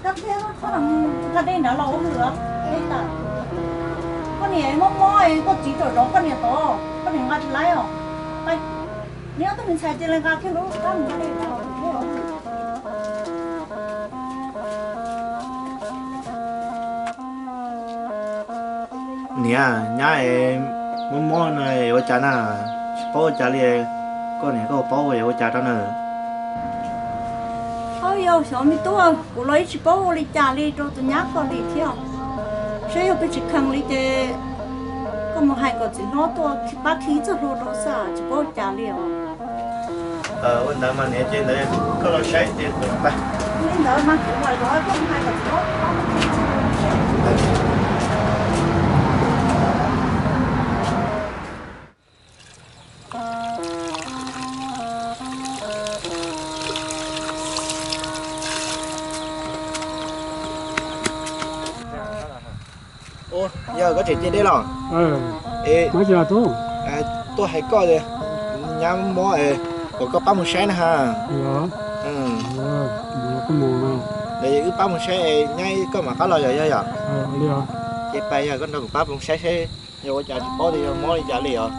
Koj thiab koj nqa dej nrad los ua hwj os. Koj niam mob mob, koj txiv tsom zov koj niam tod, koj niam nqa tsis laib os. Neb ob tug me ntxhais cia li nqa kiag lub kab mus nqa dej nrad los ua hwj. Niam, nyab es mob mob no ua cas na, tsis paub ua cas li, koj niam koj paub es ua cas rau na? Au yau, xyov me tub, kuv los yeej tsis paub ua li cas li rau tus nyab ko li thiab. Saib yog peb tsis kheev li ces koj mus hais kom txiv hlob tuaj pab khi txoj hlua rau xwb, tsis paub ua cas li os. Ua ntawd mas niam, ces ntawd koj los saib ces kuv pab. Li ntawd mas kuv mam los koj mus hais kom txiv hlob. Yog koj tseem cia dej los? Es tuaj hais koj tias nyab mob es kom koj pab mus saib na ha. Wb pab mus saib es nyab koj mam qab los yog yog yom? Ces pais yog koj nrog kuv pab mus saib saib yog ua cas tsis paub tias yog mob li cas li os.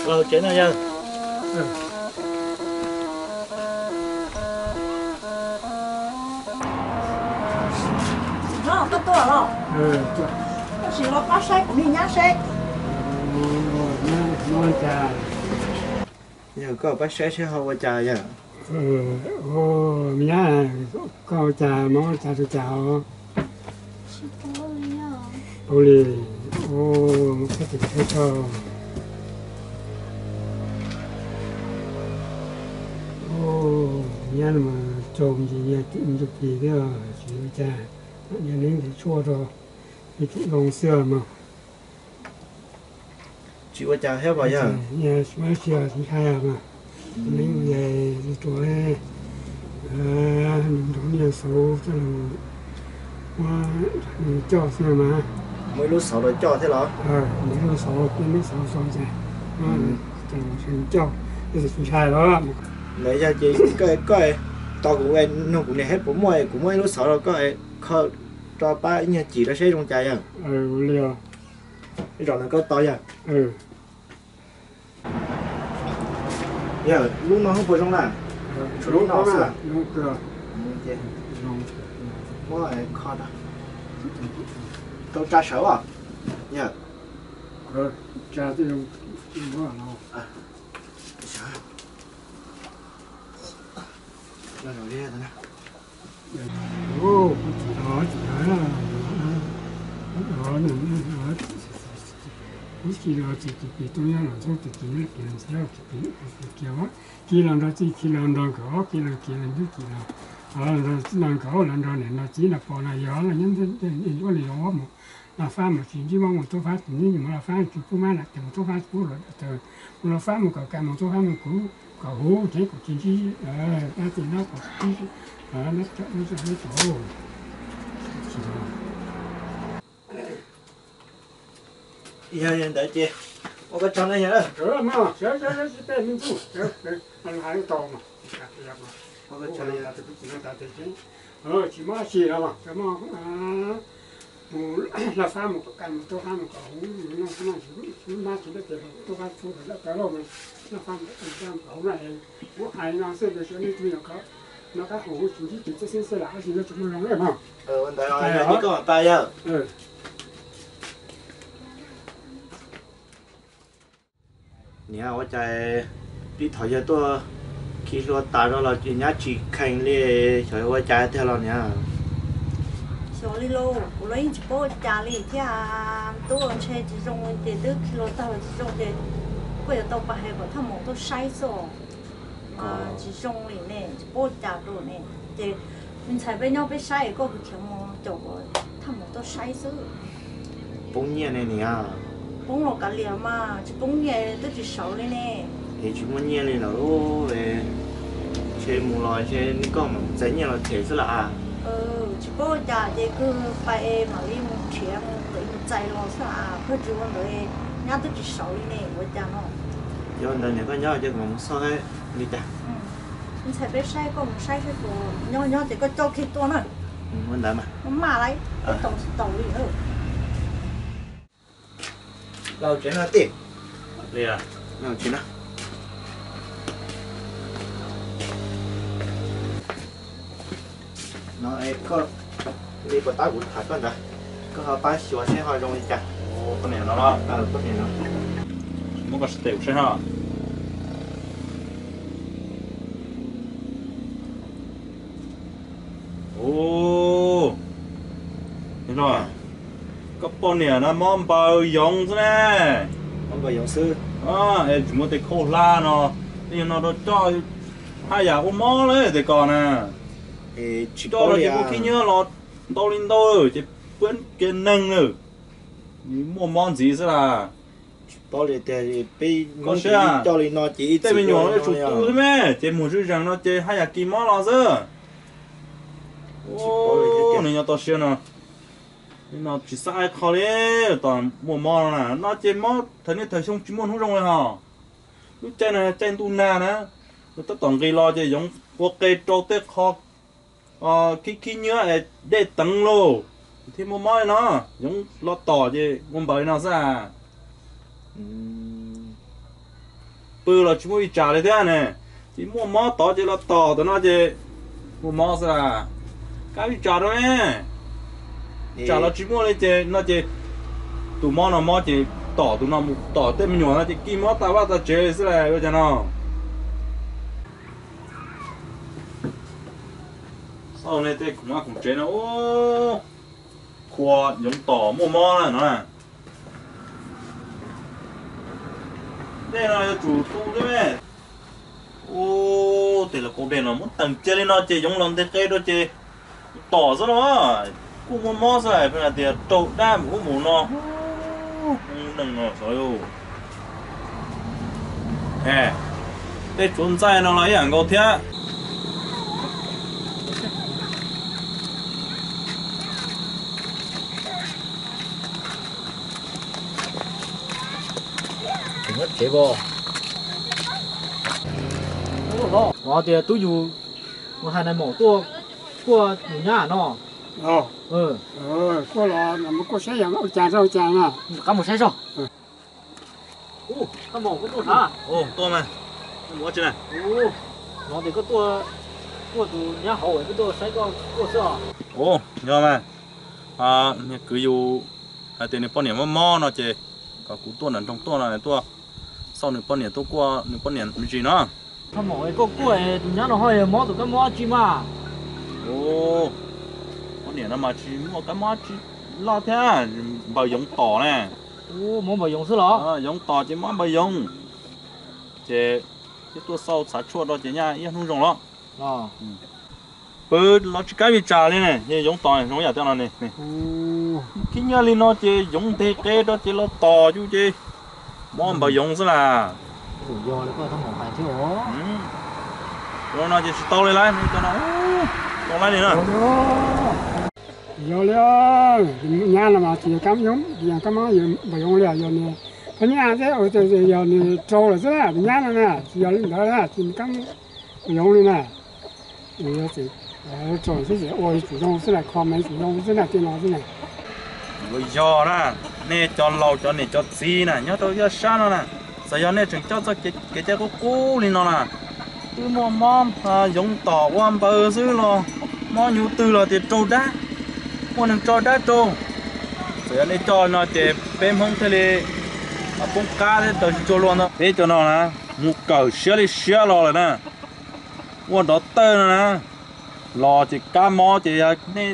Los tsev no yawg. Txiv hlob, koj tuaj los? Koj sim los pab saib kuv me nyab seb. Yog koj pab saib seb ho ua cas yawg. Me nyab, koj ua cas mob ua cas rau cas os? Paub li, koj tseem thaij koj. Nyab no mas tsaug ntsis, nyob tim ntug plis thiab tsis ua cas, nyob neeb ntev tshuaj rau, me tseem zoo xwb mas. Tsis ua cas thiab pom yawg. Tsis ua cas, tsis ntshai mas. Neeb ua cas rau nrog niag xauv coj los muab coj xwb mas. Muab ib lub xauv los coj thiab los? Muab ib lub xauv, muab ib lub xauv xauv cas, coj, tsis ntshai los. Ntawd yog ces koj, koj tos kuv, nug kuv niam seb puas muaj, kuv muab ib lub xauv rau koj kho rau pab ib nyuag cim rau seb zoo cas yawg. Ib zaug no koj tos yawg. Yawg, lub no puas zoo na? Tshuav lub no xwb. Muab kho rau, tau tsa sawv os yawg. Ub, ci los txiv, txiv pim tub nyob los ntxhub, txiv pim nyob kiag los ntxhub, txiv pim kiag, ci los nrog txiv, ci los nrog nkawd, ci los kiag los ntxhub, ci los nrog txiv, nrog nkawd, los nrog niam nrog txiv, nrog pog nrog yawg, los nyob ntxhub, ua li los mus, los fab mus tsis ntsib mob mus tuaj fab, tsis ntsib mob los fab tsis pub mab nram ces mus tuaj fab tsis pub los, mus los fab mus kom kam mus tuaj fab mus kom huv, ces kom tsis ntsib dab tsi nab kom tsis ntsib nab tso nab tso. Yog ntawd ces ua koj tsaug na yawg. Tsis muaj dab tsi los mas, mus laj fab mus kom kam mus tuaj fab mus kom huv, noj tsis noj tsis noj tsis noj ces tuaj fab txhub lawm tawv lauj, laj fab mus kom kam mus kom huv na, muab hais no xwb, nej tus me nyuam ko noj qab haus huv tsis ntsib tes txawj xeeb xwb lam dab tsi no tsis muaj zoo lawm mog. Ua ntawd yog li koj mam pab yawg. Niam, ua cas tib thaum yawg tuaj khi hlua tas zog los nyab tsis kheev li, xyov ua cas tiag los niam? Xyov li lauj, kuv los yeej tsis paub ua cas li thiab. Tub los ntshe tsis zoo ces twb khi hlua tag los tsis zoo ces koj yuav tau pab hais kom thaj maum tuaj saib xwb. Tsis zoo li ne, tsis paub ua cas rau ne. Ces me ntxhais peb nyob peb saib, koj kuv khiav mus caum thaj maum tuaj saib xwb. Poob nyiaj ne niam. Poob los kav liam mas, tsis poob nyiaj twb tsis saud li ne. Es tsis muaj nyiaj li lawm, ntshe mus los ntshe koj mam txais nyiaj los them xwb las. Tsis paub ua cas ces kawg pais mam li mus nrhiav mus txais los xwb as, kawg tsis ua ntawd, nyab twb tsis saud li ne, ua cas no. Yog ntawd niam koj nyob ces kuv mam mus xauj li cas. Ntxhais peb saib, koj mus saib saib puas nyob, nyob ces koj coj kiag tuaj na. Ua ntawd mas. Maj maj lawm, peb tau tsis tau li. Los tsev no tij. Los tsev no. No es koj li puas tab kuv tham koj ntawd, koj ho pab xyuas seb ho zoo li cas. Poj niam no los? Poj niam no. Muab koj sib tes kuv saib no. Ua, koj poj niam no mob npaws yoov xwb ne. Mob npaws yoov xwb. Es tsis muaj tej khauj hlab no, tej no rau coj haj yam ua mob lawm tej ko na. Coj los ces kuv khib nyiab los ntau li ntau ces puab kev neeg lawm, muaj mob ntxiv xwb las. Tsis paub li tias peb Hmoob coj li no ces ib tej me nyuam yuav tsum tu xwb me, ces mus zwj zees no ces haj yam kis mob los xwb. Nws nyob toj siab no, no tsis xav hais qhov li, tos muaj mob no na, no ces mob thaum niaj thaum xyoo tsis muaj hnub zoo li hos. Lub caij no caij ntuj nag na, nws tab tom nqis los ces yoov ua qe rau tej qho khib khib nyiab es dej teev lauj, thiaj muaj mob li no. Yoov los tom ces ua npaws li no xwb as. Pw los tsis muaj vij tsam li thiab ne, ces muaj mob tod ces los tom tom no ces muaj mob xwb as. Kab vij tsam rau ne, tsam los tsis muaj li ces no ces tus mob no mob ces tom tus no mus tom tej me nyuam no ces kis mob tas vaj tas tsev li xwb las ua cas no. Xauj nej tej khoom vaj khoom tsev no, ub, khua yoov tom muaj mob na no. Dej no yuav tsum tu xwb me. Ub, tej los kaus dej no muab teem cia li no ces yoov los nteg qe rau ces tom xwb no. Kuj muaj mob xwb, pheej hais tias raug dab mus ub mus no. Neeg no xyov. Tej tsuav ntxaij no los ib yam nkaus thiab. Tias tub yug mus hais nais maum tuaj kuaj tus nyab no. Kuaj los kuaj saib yog ua cas rau ua cas na. Rov qab mus saib zog. Tuaj mas, mus ua tsi na? Hnov tias koj tuaj kuaj tus nyab hauv, koj tuaj saib koj kuaj xwb os. Ua, yog mas, kwv yus hais tias nws poj niam mob mob no ces kom kuv tuaj nram nroog tuaj no tuaj xauj nws poj niam, tuaj kuaj nws poj niam me ntsis no. Koj kuaj tus nyab no ho mob tus kab mob dab tsi mas? Poj niam no mas tsis muaj kab mob dab tsi loj thiab, npaws yoov tom na. Mob npaws yoov xwb los? Yoov tom ces mob npaws yoov. Ces twb tuaj xauj txhav tshuaj rau ces nyaj ib hnub zoo los. Pw los tsis kam vij tsam li ne, yoov tom zoo yam tej no ne. Khib nyiab li no ces yoov nteg qe rau ces los tom yus ces mob npaws yoov xwb las. Yog no ces tsis tau li lawm, tau lawm li na. Yog li, nyab no mas tsis yog kab yoov, kab mob npaws yoov li, yog nws, kab nyab xwb, yog nws raug lawm xwb na, tus nyab no na, tsis yog li ntawd na, tsis kab npaws yoov li na. Raug xwb ces ua tsum zoo xwb na, kho me tsum zoo xwb na, tej no xwb na. Yog na, nej cov laus cov niam cov txiv na nyob rau ib sab no na, txawm yog nej tseem coj txoj kev cai qub qub li no na, twb muaj mob yoov tom ua npaws xwb los mob nyuv twg los tias raug dab, muaj neeg tso dab rau. Txawm yog nej coj no ces peb Hmoob thiaj li poob qab thiab raws tsis tshua luag ntau. Peb cov no na, mus kawm siab li siab los lawm na, ua nrov tawj no na, los ces kab mob ces yog nej